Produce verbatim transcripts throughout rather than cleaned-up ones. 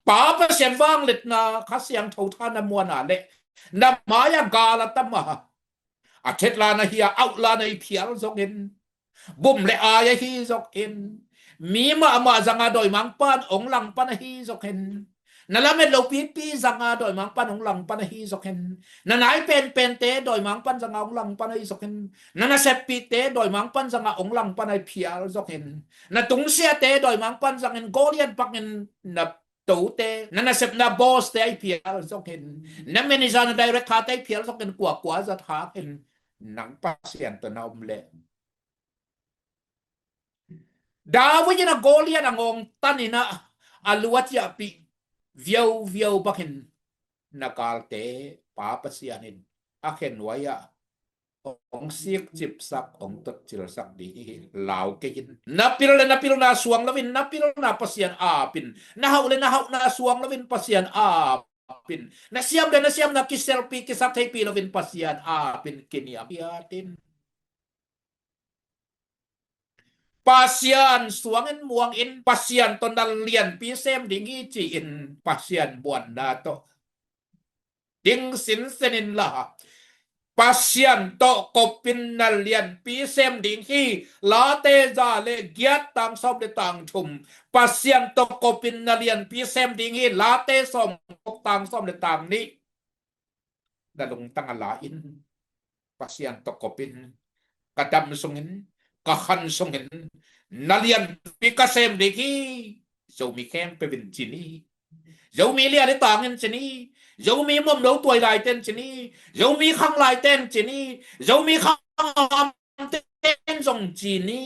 Pa Pasian vangliatna Kha Siangtho tha na muan a leh na mai-ah gal a tam a, a thet la na hi a, auh la na hi phial zongin, bum le ai ahi zongin, mi mahmah zanga dawimangpa'n hong langpan ahi zongin, na lamet lopipi zanga dawimangpa'n hong langpan ahi zongin, na nai penpente dawimangpa'n zanga hong langpan ahi zongin, na naseppihte dawimangpa'n zanga hong langpan ahi phial zongin, na tungsiahte dawimangpa'n zangin Goliat bangin na tote, na nasepna boss-te ahi phial zongin, na manager, na director-te ahi phial zongin, kuakua zat hangin nang Pasian tawh na om leh, David in a Goliat a ngawngtan in ah, a lu a ciahpih viauviau bangin na galte Pa Pasian in a khenuai-ah hong sikcipsak, hong totcilsak ding hi. Lau kei in. Na pil le na pilna suang loin, na pilna Pasian aap in. Na hauh le na hauhna suang loin, Pasian aap in. Na siam le na siamna kiselpih, kisat theihpih loin, Pasian aap in, kiniamkhiat in. Pasian suangin muangin, Pasian tawh na lianpi sem ding hi ci-in Pasian muanna tawh ding sinsen inla, Pasian tawh kopin na lianpi sem ding hi. Late za le giat, tang sawm le tang thum. Pasian tawh kopin na lianpi sem ding hi. Late sawmguk, tang sawm le tang nih. Na lungtang a la in, Pasian tawh kopin, ka dam sungin, ka khan sungin na lianpi ka sem ding hi. Zomi khempeuh in ci ni. Zomi lian le tang in ci ni. Zomi momno tuailaite in ci ni. Zomi khanglaite in ci ni. Zomi khang ten zong ci ni.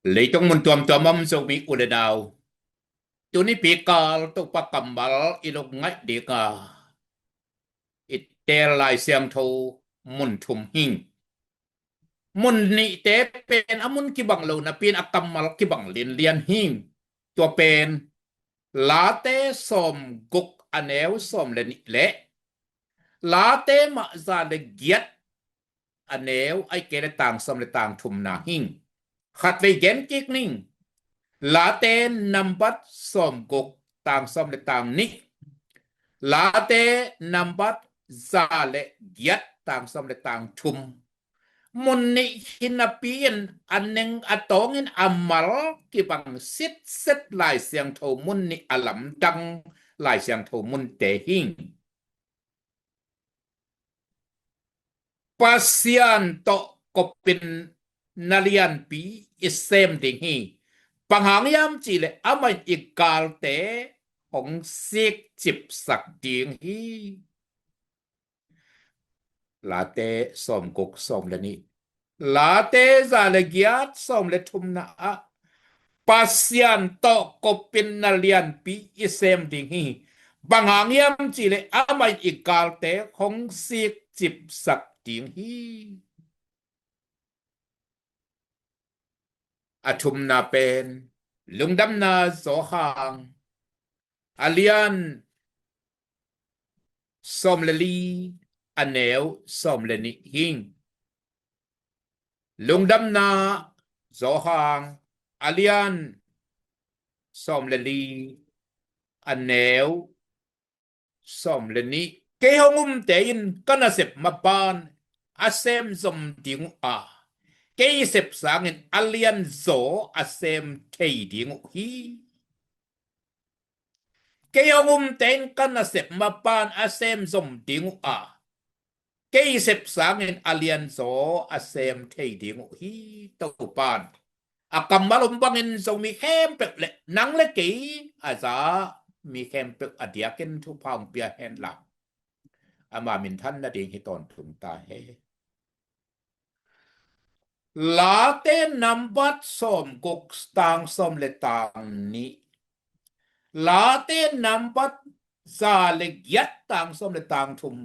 Leitung mun tuamtuam a om Zomi u le nau, tuni pi kal Topa kammal i lungngaih ding a, i teel Lai Siangtho mun thum hi. Mun nihte pen a mun kibang lo napi-in a kammal kibang lianlian hi. Tua pen Late sawmguk, a neu sawm le nih le Late mah za le giat, a neu, ahih kei leh tang sawm le tang thumna hi. Khatvei gen kik ning. Late nambat sawmguk, tang sawm le tang nih. Late nambat za le giat, tang sawm le tang thum. Mun nih hi napi-in a neng a tawngin a mal kibang sitset Lai Siangtho mun nih, a lamdang Lai Siangtho munte hi. Pasian tawh kopin na lianpi i sem ding hi. Bang hang hiam cih leh amah in i galte hong sikcipsak ding hi. Late sawmguk, sawm le nih. Late za le giat, sawm le thumna ah, Pasian tawh kopin na lianpi i sem ding hi. Bang hang hiam cih leh amah in i galte hong sikcipsak ding hi. A thumna pen Lungdamna Johan, a lian sawm le li, a neu sawm le nih hi. Lungdamna Johan, a lian sawm le li, a neu sawm le nih. Kei hong umte in ka nasep maban a sem zom ding uh a, kei i sep sangin a lian zaw a sem thei ding uh hi. Kei hong umte in ka nasep maban a sem zom ding uh a, kei i sep sangin a lian zaw a sem thei ding uh hi. Topa'n a kammal om bangin Zomi khempeuh le nang le kei a za mi khempeuh a diakin thupha hong pia hen la, ama minthan nading hi tawntung ta hen. Late nambat sawmguk, tang sawm le tang nih. Late nambat za le giat, tang sawm le tang thum.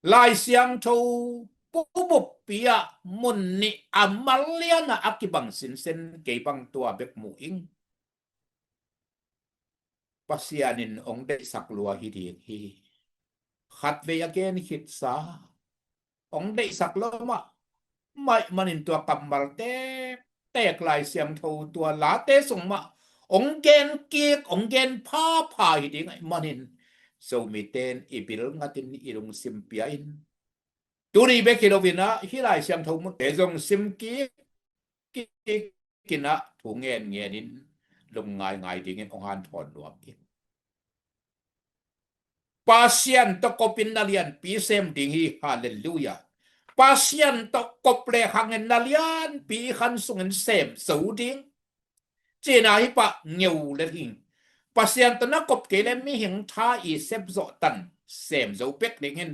Lai Siangtho pu buppi ah mun nih a mal lian a kibang sinsen, kei bang tua bek mu ing. Pasian in hong deihsak lua hi ding hi. Khatvei a gen khitsa, hong deihsak lua mah maih manin tua kammalte tektek Lai Siangtho tua late sung mah hong gen kik, hong gen phapha hi ding ahih manin Zomite in i bil ngatin i lungsim pia in. Tuni bek hi loin ah hih Lai Siangtho munte zong sim kik, kik, kik in ah thu ngen ngenin lungngaingai dingin hong hanthawn nuam ing. Pasian tawh kopin na lianpi sem ding hi. Halleluiah. Pasian tawh kop lehang in na lianpi khan sungin sem zo ding. Cina hi pah ngeu lel hi. Pasian tawh na kop kei le mihing tha i sep zawh tan sem zo pek ding hi.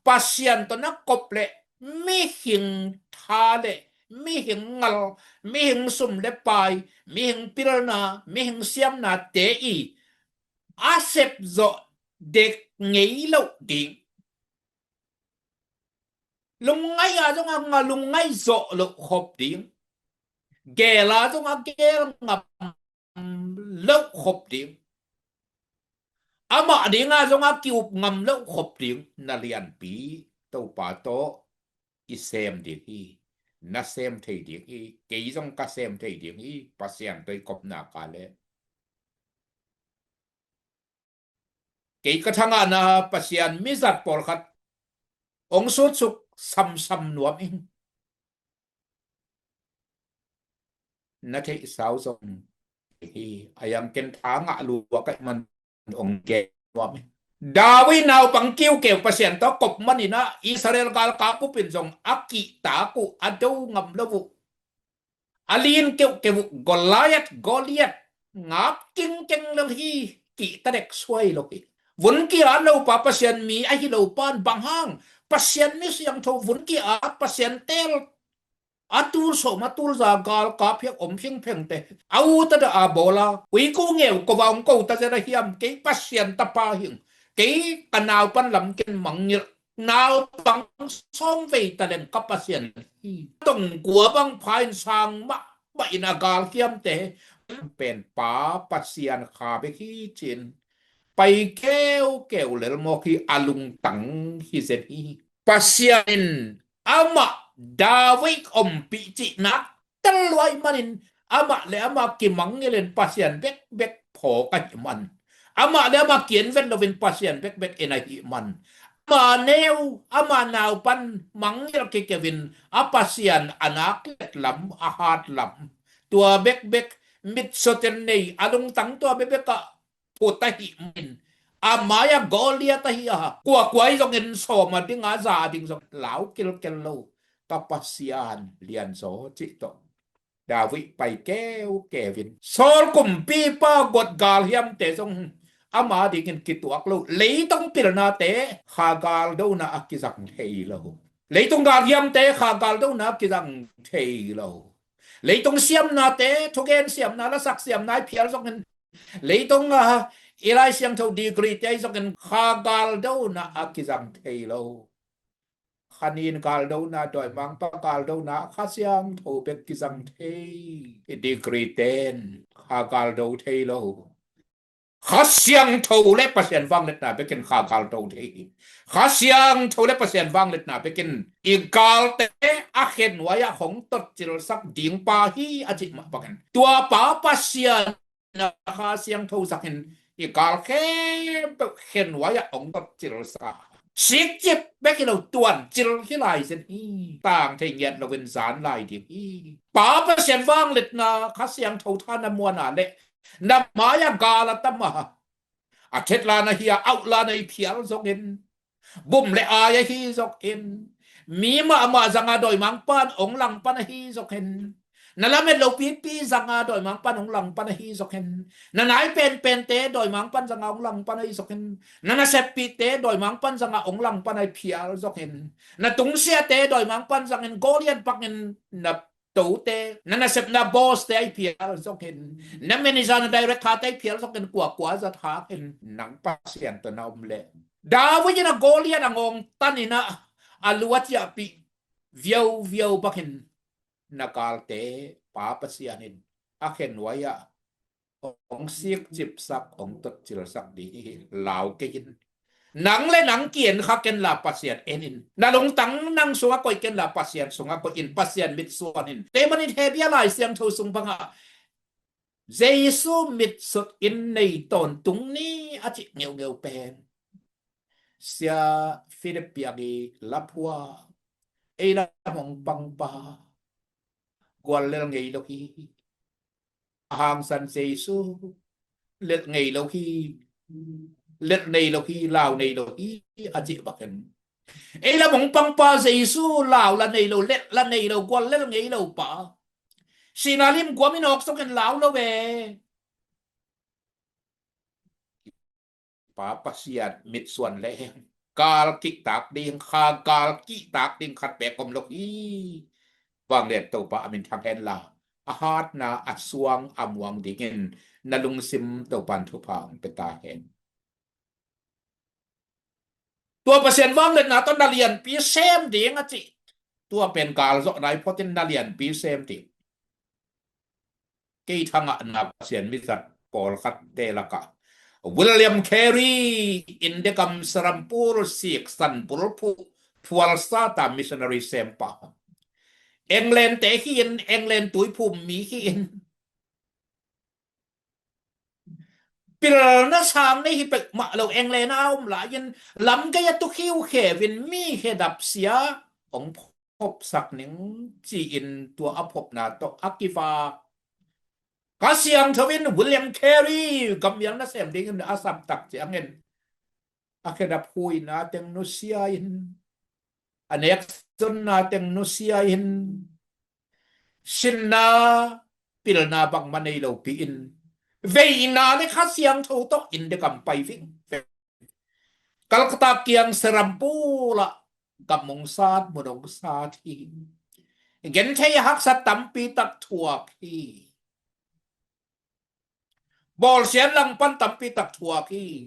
Pasian tawh na kop le mihing tha le mihing ngal, mihing sum le pai, mihing pilna, mihing siamnate i a sep zawh dek ngei loh ding. Lungngai a zong a lungngai zawh loh khop ding. Gel a zong a gel ngam loh khop ding. Amah ding a zong a ki-up ngam loh khop ding. Na lianpi Topa tawh i sem ding hi. Na sem thei ding hi. Kei zong ka sem thei ding hi. Pasian tawh i kopna ka le kei ka thangahna Pasian mizat pawlkhat hong sutsuk samsam nuam ing. Na theihsa uh zong hi a, iang ken thangah lua ka hih man hong gen nuam ing. David naupang kiukeu Pasian tawh kop manin ah Israel galkap bupin zong a kihtak uh a do ngam lo uh. A lin keuhkeuh uh Goliath, Goliath ngap kingkeng lel hi. Kihta dek suai lo hi. Vun ki-at lopa Pasian mi ahi lopan bang hang Pasian mi siangtho vun ki-at Pasian teel a tul sawm a tul za galkap hiak om phingphengte a ut a dah a bawl a, ui ku ngeu ko va hong ko ta zet a hiam? Kei Pasian tapa hing, kei ka naupan lam ken mangngilh. Naupang sawm vei talent ka Pasian hi. Tong kua bang pha in sang mahmah in a galkhiamte pen pa Pasian kha bek hi ci-in pai keukeu lel mawk hi. A lungtang hi zen hi. Pasian in amah David ompih cihna tel luai manin amah le amah kimangngilhin Pasian bekbek phawk ahih man, amah le amah kienvet loin Pasian bekbek en ahih man, ama neu, ama naupan mangngilh kikeuhin a Pasian a nak let lam, a hat lam, tua bekbek mitsuaten nei a lungtang tua bekbek ah phut ahih manin a mai-ah Goliath ahi a, kuakua hi zongin sawm a ding a, za a ding zong lau kilkel lo. Ka Pasian lianzaw cih tawh David pai keukeu in Saul kumpipa guat galhiamte zong ama dingin kituak lo. Leitong pilnate kha galdona a kizang thei lo. Leitung galhiamte kha galdona a kizang thei lo. Leitung siamnate, thugen siamna, lasak siamna i phial zongin, leitung, ah, i Lai Siangtho degree te ahi zongin kha galdona a kizang thei lo. Kha nin galdona, dawimangpa galdona, Kha Siangtho bek kizang thei. I degree ten kha galdo thei lo. Kha Siangtho le Pasian vangliatna bekin kha galdo thei hi. Kha Siangtho le Pasian vangliatna bekin i galte a khenhuai-ah hong totcilsak dingpa hi a cih mah bangin, tuapa Pasian a Kha Siangtho zakin i gal khempeuh khenhuai-ah hong totcilsak. Sikcip bek hi lo, tuancil hi lai zen hi. Tang thei ngiat loin zan lai ding hi. Pa Pasian vangliatna, Kha Siangtho tha na muan a leh na mai-ah gal a tam a, a thetlan ahi a, auhlan ahi phial zongin, bum le ai ahi zongin, mi mahmah zanga dawimangpan hong langpan ahi zongin, na lamet lopipi zanga dawimangpan hong langpan ahi zongin, na nai penpente dawimangpan zanga hong langpan ahi zongin, na naseppihte dawimangpan zanga hong langpan ahi phial zongin, na tungsiahte dawimangpan zangin Goliath bangin na tote, na nasepna boss te ahi phial zongin, na manager, na director te ahi phial zongin, kuakua zat hangin nang Pasian tawh na om leh, David in a Goliath a ngawngtan in a, a lu a ciahpih viauviau bangin na galte Pa Pasian in a khenhuai-ah hong sikcipsak, hong totcilsak ding hi. Lau kei in. Nang le nang ki-en kha ken la Pasian en in. Na lungtang nang sungah koih ken la Pasian sungah koih in, Pasian mitsuan in. Tua ahih manin Hebru Lai Siangtho sung bangah Jesu mitsut in nei tawntung ni a cih ngeungeu pen Sia Philip Piang i laphua, ei lam hong pangpa, gual lel ngei lo hi. A hangsan Jesu, lel ngei lo hi. Lel nei lo hi, lau nei lo hi, a cih bangin. Ei lam hong pangpa Jesu, lau la nei lo, lel la nei lo, gual lel ngei lo pa. Sihna lim guam in awk sungin lau lo ve. Pa Pasian mitsuan leng gal kihtak ding, kha gal kihtak ding khat bek om lo hi. Vanglian Topa a min thang hen la, a hatna a suang a muang dingin na lungsim Topa in thupha hong pia ta hen. Tua Pasian vangliatna tawh na lianpi sem ding a cih. Tua pen gal zawhna i photin na lianpi sem ding. Kei thangahna Pasian mizat pawlkhatte lakah William Carey, India gam serampur siksan bulphuh, phualsa ta missionary sempa. England te hi in, England tuiphum mi hi in. Pilna sang nei hi peuhmah lo, England a om lai-in lamgei a tu khiukheu in mi khedap sia hong phopsak ning ci-in tua a phopna tawh a kivak. Kha Siangtho in William Carey gammial nasem dingin a samtak ciangin a khedap huina teng nusia in, a nekzonna teng nusia in, sinna pilna bangmah nei lopi in, veina le Kha Siangtho tawh India gam pai vingveng. Calcutta kiang serampur ah gam hong sat, mun hong sat hi. Genthei a haksa tampi tak thuak hi. Bawlsiat langpan tampi tak thuak hi.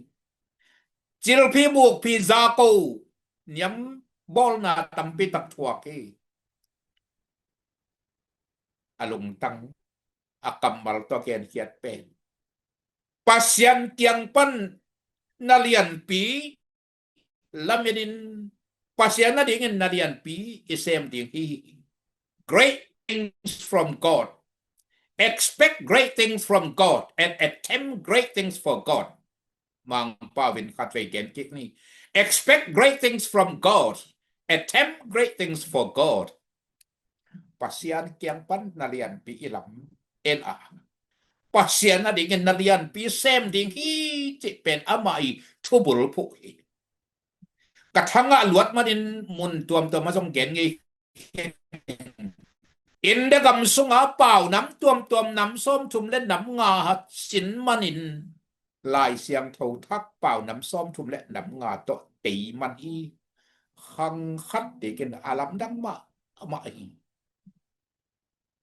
Cilphi, mukphi, zako niam bawlna tampi tak thuak hi. A lungtang, a kammal tawh a genkhiat pen Pasian kiang pan na lianpi lametin, Pasian a dingin na lianpi i sem ding hi. Great things from God. Expect great things from God and attempt great things for God. Mangpau in khatvei gen kik ni. Expect great things from God. Attempt great things for God. Pasian kiang pan na lianpi i lam en a, Pasian a dingin na lianpi sem ding hi cih pen amah i thubulphuh hi. Ka thangah luat manin mun tuamtuam a zong gen ngei. India gam sunga pau nam tuamtuam nam sawmthum le nam nga sin manin Lai Siangtho thak pau nam sawmthum le nam nga tawh tei man hi. Khang khat tekin a lamdang mahmah hi.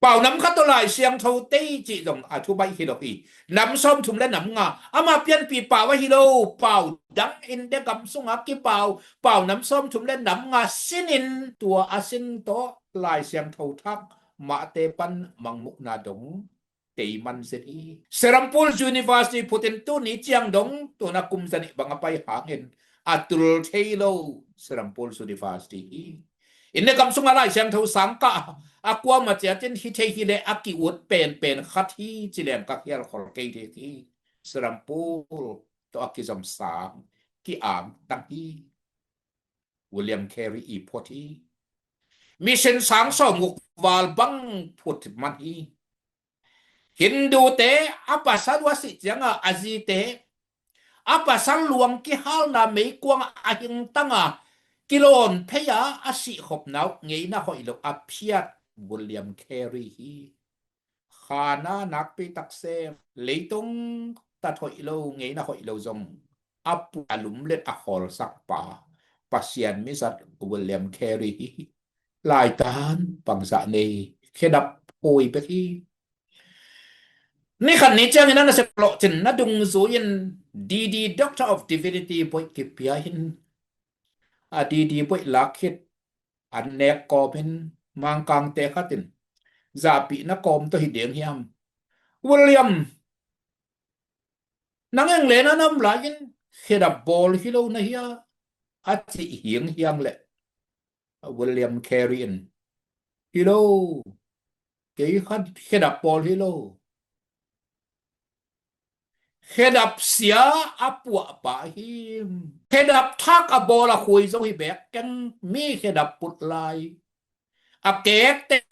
Pau nam khat tawh Lai Siangtho tei cih zong a thubaih hi lo hi. Nam sawmthum le nam nga, ama pianpi pau ahi lo, pau dang India gam sunga kipau pau nam sawmthum le nam nga sinin tua a sin tawh Lai Siangtho thak mahte pan mangmuhna dong tei man zen hi. Serampore University phutin tuni ciang dong, tuna kum zanih bang a pai hangin a tul thei lo Serampore University hi. India gam sunga Lai Siangtho sangkah a kuamah ciatin hi thei hi leh a ki-ut penpen khat hi ci leng ka khial khol kei ding hi. Serampore tawh a kizom sang ki-angtang hi. William Carey i phut hi. Mission sang sawmguk val bang phut man hi. Hindute a pasal uh a sih cianga a zite a pasal luang kihalna meikuang a hingtanga kilawn phei a a sihkhopna uh ngeina hoih lo a phiat William Carey hi. Khana nakpi tak sem, leitung tat hoih lo, ngeina hoih lo zong a pu a lumlet a khawlsak pa Pasian mizat William Carey hi. Laitan pangzah nei, khedap hui bek hi. Ni khat ni ciangin a nasep lawhcinna dungzui-in D D, Doctor of Divinity boih kipia in, a D D boih lak khit an nek kawmin, Mangkangte khatin, zahpihna kawm tawh hi ding hiam? William, nang England a na om lai-in khedap bawl hi lo na hia, a cih hing hiang leh William Carey in, hi lo, kei kha khedap bawl hi lo. Khedap sia a puahpa hi. Khedap thak a bawl a khui zo hi bek keng, mi khedap put lai a kekte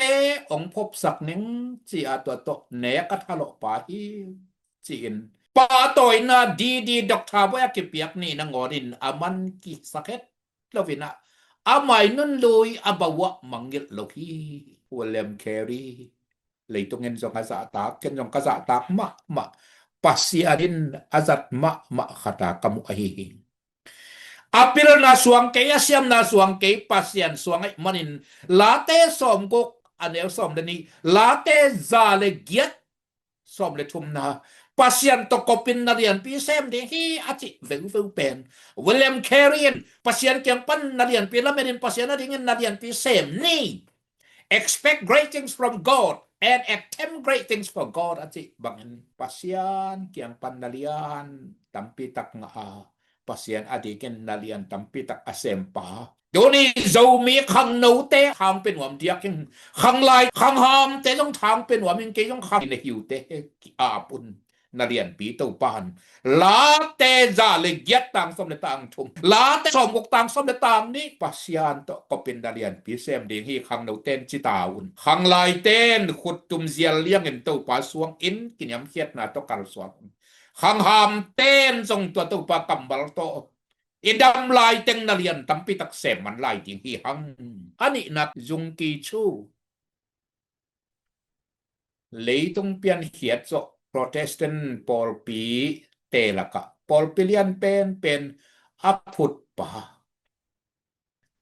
hong phopsak ning ci-a tua tawh nek a thalawhpa hi, ci-in pa tawina didi Doctor Boy a kipiak nih nangawnin a man kisak het loin ah, amah i nunlui a bauah mangngilh lo hi. William Carey, leitung in zong a zahtak, ken zong ka zahtak mahmah, Pasian in a zat mahmah khata ka muh ahi hi. A pilna suang kei, a siamna suang kei, Pasian suang ahih manin, Late sawmguk a neu sawm le nih, Late za le giat sawm le thumna, Pasian tawh kopin na lianpi sem ding hi a cih veuveu pen William Carey in Pasian kiang pan na lianpi lametin Pasian adingin na lianpi sem ni. Expect great things from God and attempt great things for God a cih bangin Pasian kiang pan na lian tampi tak ngah a, Pasian adingin na lian tampi tak a sempa. Tuni Zomi khangnote thang pe nuam diak in, khanglai khanghamte zong thang pe nuam in, kei zong khang in a hiute ki-ap un. Na lianpi Topan Late za le giat tang sawm le tang thum, Late sawmguk tang sawm le tang nih, Pasian tawh kopin na lianpi sem ding hi. Khangnoten ci ta un. Khanglaiten khuttum zial liangin Topa suangin kiniamkhiatna tawh kalsuan un. Khanghamten zong tua Topa kammal tawh i dam laiteng na lian tampi tak sem man lai ding hi hang. A nihna, Zung Ki Chu, leitung piankhiat zawh Protestant pawlpi te lakah pawlpi lian penpen a phutpa.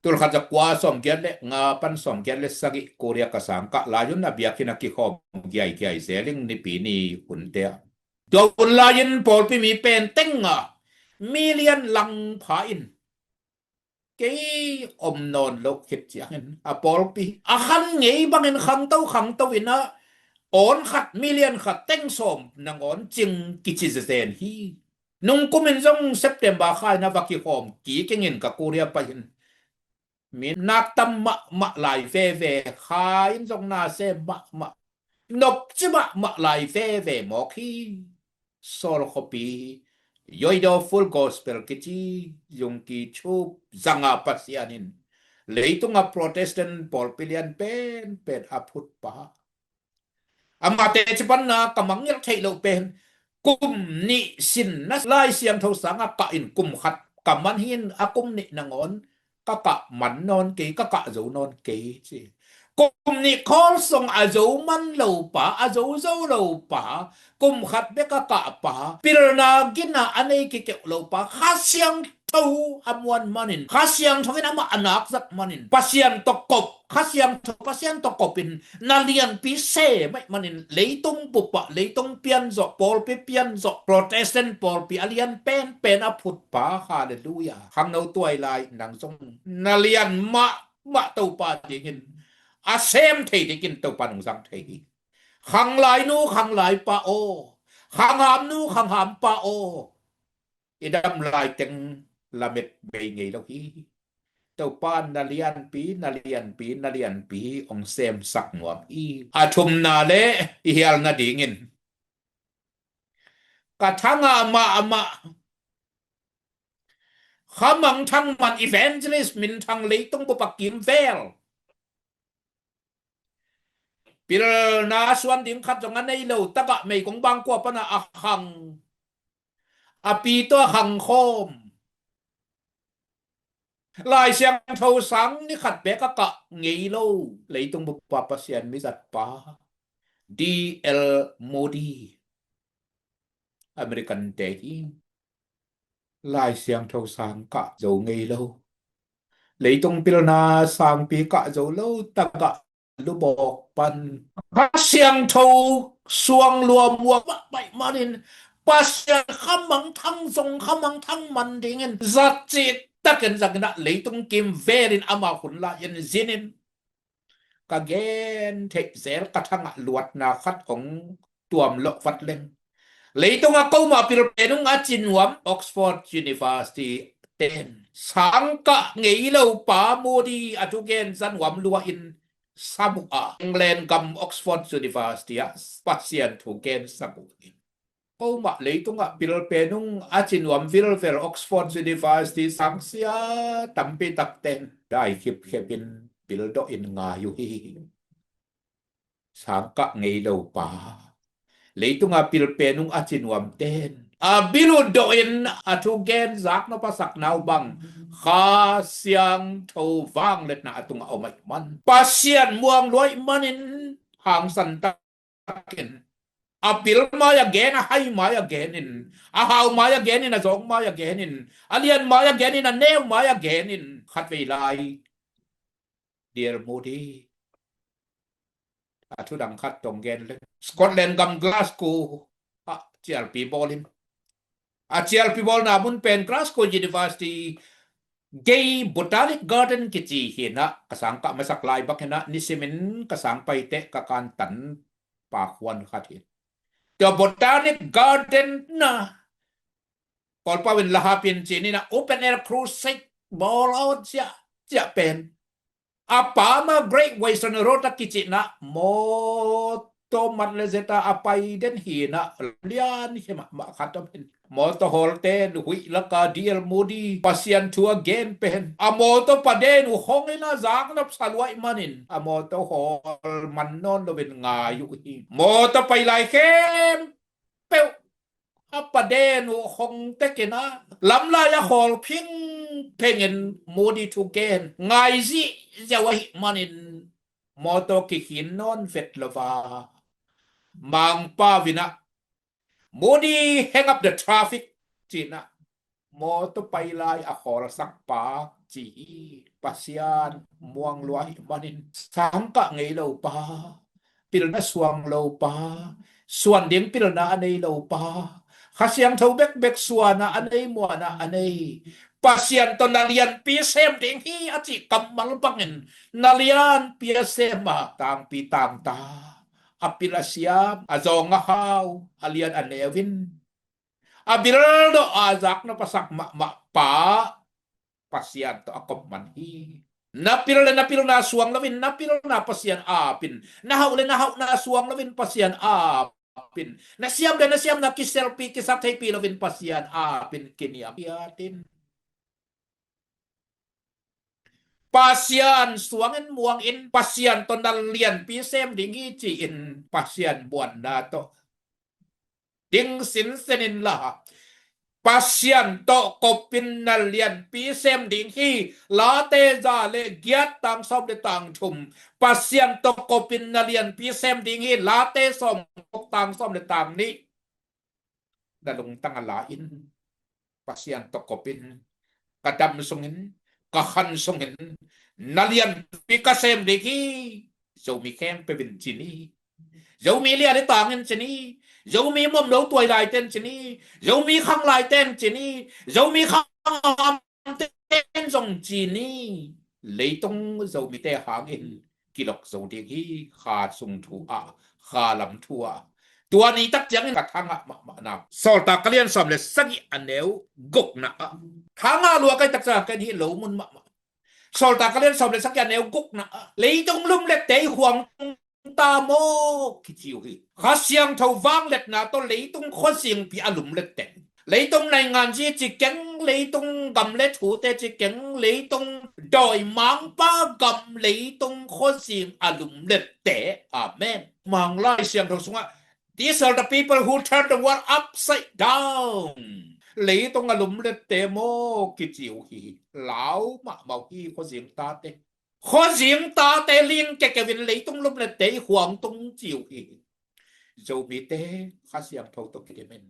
Tulkhat zakua sawmgiat le nga pan sawmgiat le sagih Korea ka sang kah lai un, a biakinn a kikhawm giaigiai zel ing, Nipi ni hunte ah. Tua hun lai-in pawlpi mi pen teng a million lang pha in, kei om nawn loh khit ciangin a pawlpi a khan ngei bangin khangto khangto in a, awn khat million khat teng sawm nangawn cing kici zezen hi. Nung kumin zong September kha in a va kikhawm kik ing in ka Korea pai in, mi nak tam mahmah lai veve, kha in zong na sem mahmah, nopci mahmah lai veve mawk hi. Sawl khuapi Yoido Full Gospel kici Zung Ki Chu zanga Pasian in leitunga Protestant pawlpi lian penpen a phutpa. Amahte ci panna ka mangngilh theih loh pen, kum nih sinna Lai Siangtho sanga kah in kum khat ka man hi in, a kum nih nangawn ka kah man nawn kei, ka kah zo nawn kei ci. Kum nih khawl song a zo man lo pa, a zo zo lo pa, kum khat bek a kah pa, pilna gina a nei kikeuh lo pa, Kha Siangtho a muan manin, Kha Siangtho in amah a nak zat manin, Pasian tawh kop, Kha Siangtho, Pasian tawh kopin na lianpi sem ahih manin, leitung bup ah, leitung pianzawh, pawlpi pianzawh, Protestant pawlpi a lian penpen a phutpa, halleluiah. Khangno tuai lai nang zong na lian mahmah Topa dingin a sem thei dingin Topa nungzang thei hi. Khanglainu khanglaipa aw, khanghamnu khanghampa aw, i dam laiteng lamet bei ngei lo hi. Topa na lianpi, na lianpi, na lianpi hong semsak nuam hi. A thumna le i hial nadingin, ka thangah amah amah Kha Mang Thang Man, Evangelist Min Thang, leitung bup a kimvel, pilna suan ding khat zong a nei lo, tagah meigong bangkua pana a khang, a pi tawh a khang khawm, Lai Siangtho sang ni khat bek a kah ngei lo, leitung bupa Pasian mizatpa D L Moody, American te hi. Lai Siangtho sang kah zo ngei lo, leitung pilna sangpi kah zo lo, tagah lubawk pan Kha Siangtho suang luamuang mah baih manin, Pasian Kha Mang Thang zong Kha Mang Thang Man dingin zat cih takin zangin ah, leitung kimvelin ama hun lai-in zinin, ka gen theih zel, ka thangah luatna khat hong tuam lawh vat leng, Leitung a komah pilpen ung a ci nuam Oxford University ten sangkah ngei lo pa Moody a thugen za nuam lua in sam uh a, England gam Oxford University ah Pasian thu gensak uh hi. Komah leitungah pilpen ung a ci nuam vilvel Oxford University sangsia tampi takten dai khipkhep in pildawh in ngai uh hi. Sangkah ngei lo pa, leitunga pilpen ung a ci nuam ten a bil uh dawh in a thugen zaknop a sakna uh bang Kha Siangtho vangliatna a tungah om ahih man, Pasian muang lua ahih manin hangsan takin a pil mai-ah gen, a hai mai-ah gen in, a hau mai-ah gen in, a zawng mai-ah gen in, a lian mai-ah gen in, a neu mai-ah gen in, khatvei lai D L Moody a thudang khat tong gen leng Scotland gam Glasgow ah cialpi bawl in, a cialpi bawlna mun pen Glasgow University gei Botanic Garden kici hi-in ah, ka sangkah masak lai bang hi-in ah nisimin ka sang paite ka kantan pakhuan khat hi. Tua Botanic Garden na Kawlpau in lahapin ci-in ah open air crusade bawl a, aw ciah ciah pen a pa mah Great Western Road a kicihna mawtaw mat le zeta a pai den hi-in ah, lian hi mahmah khat om in, mawtaw hawlte in huih laka D L Moody Pasian thu a gen pen a mawtaw paden uh hong in a zaknop sa lua ahih manin a mawtaw hawl man nawn loin ngai uh hi. Mawtaw pai lai khempeuh a paden uh hong tekin ah lamlai a hawl phingphengin Moody thugen ngai zihziau ahih manin mawtaw kikhin nawn vet lo a, Mangpau in ah Moody hang up the traffic ci-in ah mawtaw pai lai a hawlsak pa ci hi. Pasian muang lua ahih manin sangkah ngei lo pa, pilna suang lo pa, suan ding pilna a nei lo pa, Kha Siangtho bekbek suana a nei, muana a nei, Pasian tawh na lianpi sem ding hi a cih kammal bangin na lianpi a sem a, tangpi tangta, a pil a siam, a zawng a hau, a lian a neu in a bil dawh a zaknop a sak mahmah pa Pasian tawh a kop man hi. Na pil le na pilna suang loin na pilna Pasian apin, na hauh le na hauhna suang loin Pasian apin, na siam le na siamna kiselpi kisat theipi loin Pasian apin kiniam hiatin Pasian suangin muangin Pasian tawh na lianpi sem ding hi ci-in Pasian muanna tawh ding sinsen inla, Pasian tawh kopin na lianpi sem ding hi. Late za le giat tang sawm le tang thum, Pasian tawh kopin na lianpi sem ding hi. Late sawm, tang sawm le tang nih na lungtang a la in, Pasian tawh kopin ka dam sungin, ka khan sungin na lianpi ka sem ding hi. Zomi khempeuh in ci ni. Zomi lian i tangin ci ni. Zomi muamlo tuai laiten ci ni. Zomi khang laiten ci ni. Zomi khang ten zong ci ni. Leitung Zomite hangin kilok zo ding hi. Kha sung thu ah, kha lam thu ah. Tua ni tak ciangin ka thangah mahmah na. Sawltak a lian sawm le sagih a neu gukna ah, thangah lua kai tak ciang ken hi lo mun mahmah. Sawltak a lian sawm le sagih a neu gukna ah, leitung lumlette i khuang ta maw kici uh hi. Kha Siangtho vangliatna tawh leitung khuazingpi a lumlette, leitung naingan zi ci keng, leitung gam le thute ci keng, leitung dawimangpa gam, leitung khuazing a lumlette. Amen. Manglai Siangtho sungah, "These are the people who turn the world upside down." Leitung a lumlette maw kici uh hi. Lau mahmah uh hi khuazing tate. Khuazing tate ling kekevin leitung lumlette i khuang tung ci uh hi. Zomite Kha Siangtho tawh kidimin,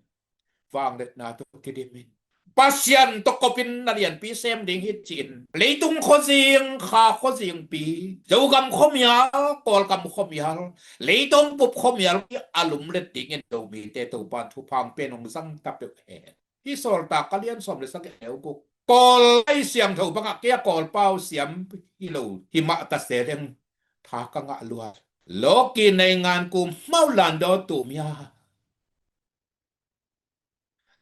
vangliatna tawh kidimin, Pasian tawh kopin na lianpi sem ding hi ci-in, leitung khuazing, kha khuazingpi, Zogam khuamial, Kawlgam khuamial, leitung bup khuamial a lumlet dingin Zomite Topan thupha hong pia in, hong zang ta peuh hen. Hih Sawltak a lian sawm le sagih a neu guk, Kawl Lai Siangtho bangah kei a Kawlpau siam hi lo hi mah ta se leng, tha ka ngah lua. โลกาภิเษก ในงานกูเมาหลานโดตูเมีย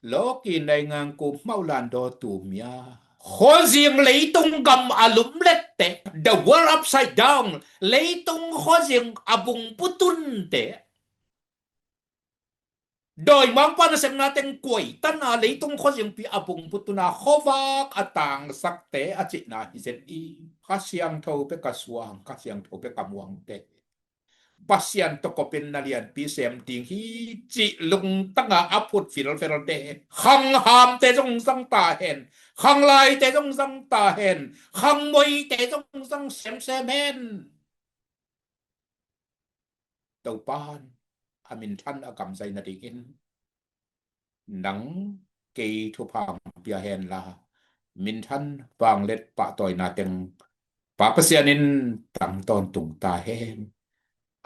Loki naingan ku hmauh lan daw tumia. Khuazing leitung gam a lumlette, the world upside down, leitung khuazing a bungputunte, dawimangpa nasepna teng kuaitana leitung khuazingpi a bungputuna khuavak a tangsakte a cihna hi zen i. Kha Siangtho pek a suang, Kha Siangtho pek a muangte, Pasian tawh kopin na lianpi sem ding hi cih lungtanga a phut filfelte, khanghamte zong zang ta hen, khanglaite zong zang ta hen, khangmoite zong zang semsem hen. Topan a minthan a kamzai nadingin nang kei thupha pia henla, minthan vangliat pahtawina teng Pa Pasian in tang tawntung ta hen.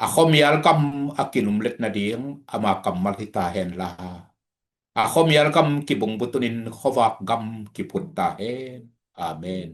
A khuamial gam a kilumlet nading ama kammal hi ta henla, a khuamial gam kibungbutunin khuavak gam kiphut ta hen. Amen.